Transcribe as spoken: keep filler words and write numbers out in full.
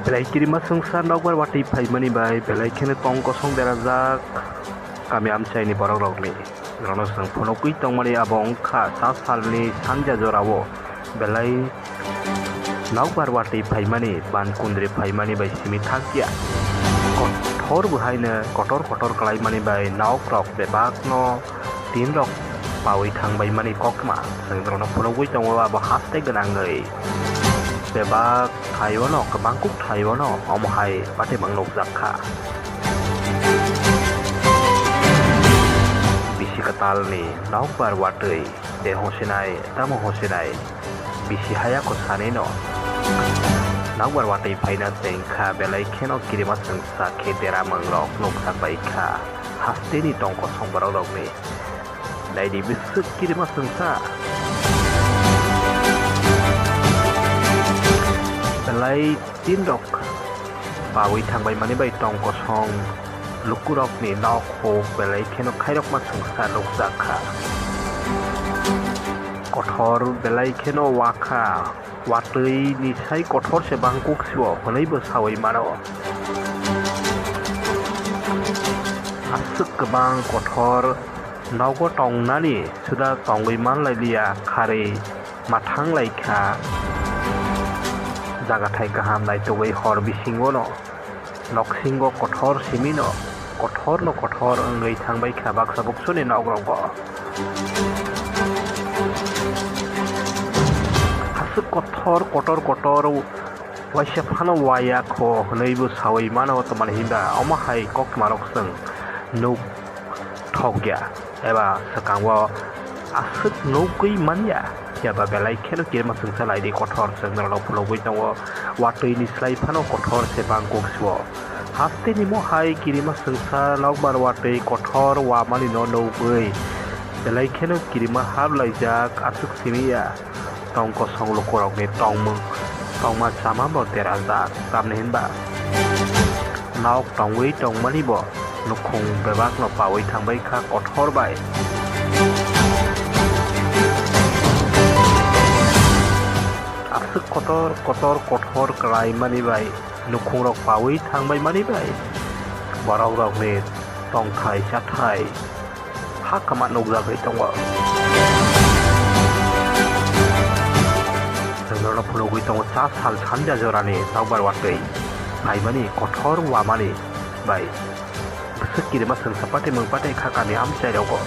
Belai kirima swngsa nokbar watwi phaimani bai belai kheno tong kosong berajak kami amchaini borok rokni. Norokno chwng phunugwi tongmani abo wngkha sa salni sanja jorao belai nokbar watwi phaimani, ban kundri phaimani bai simi thakya. Kothor bwhaino kotor kotor kalaimani bai nok rok bebakno tin rok pawi thangbaimani koktma. Chwng norokno phunugwi tongo abo haste gwnangwi. Bebak thaio no, kwbang kuk thaio no, omo hai batimang nukjak kha. Bisi kwtalni nokbar watwi, te hosinai, tamo hosinai, bisi haya ko sanino. Nokbar watwi phaina chengkha, belai kheno kirima chwngsa khe deramung rok nukjak bai kha. Hasteni tong kosong borok rokni. Naidi bwswk kirima chwngsa. Belai tin rok pawi thangbai mani bai tong kosong lukurokni nok huk belai kheno khairokma chwngsa nukjak kha. Kothor belai kheno wakha, watwi ni sai kothor se bangkuk sio hwnwi bo sawi mano. Aswk kwbang kothor nogo tongnani suda tongwi manlailiya, kharwi mathang lai kha. Jagathai kaham naitugwi hor bisingono noksingo kothor simino, kothorno kothor wngwi thangbai kha baksa buksuni nogrogo. Aswk kothor kotor kotor waisa phano waya kho hwnwi bo sawi mano, tamani hinba omo hai koktwmarok chwng nuk thokya eba swkango aswk nugwi manya, phiya ba belai kheno kirima chwngsa laidi kothor chwng norok phunugwi tongo, watwi ni slai phano kothor se bangkuk sio. Haste ni mo hai kirima chwngsa nokbar watwi kothor wamani no nugwi belai kheno kirima hap laijak aswk simi ya. Tong kosong lukurokni tongmung, tongma chama bo derajak, tamni hinba nok tongwi tongmani bo nukhung bebakno pawi thangbai kha kothor bai. Aswk kotor kotor kothor kwlaimani bai, nukhungrok pawi thangbai mani bai, borok rokni tongthai chathai ha kwma nukjagwi tongo. Chwng norokno phunugwi tongo, cha sal sanja jorani nokbar watwi phaimani kothor wamani bai bwswk kirima chwngsa patimung patai kha kami amchai rogo.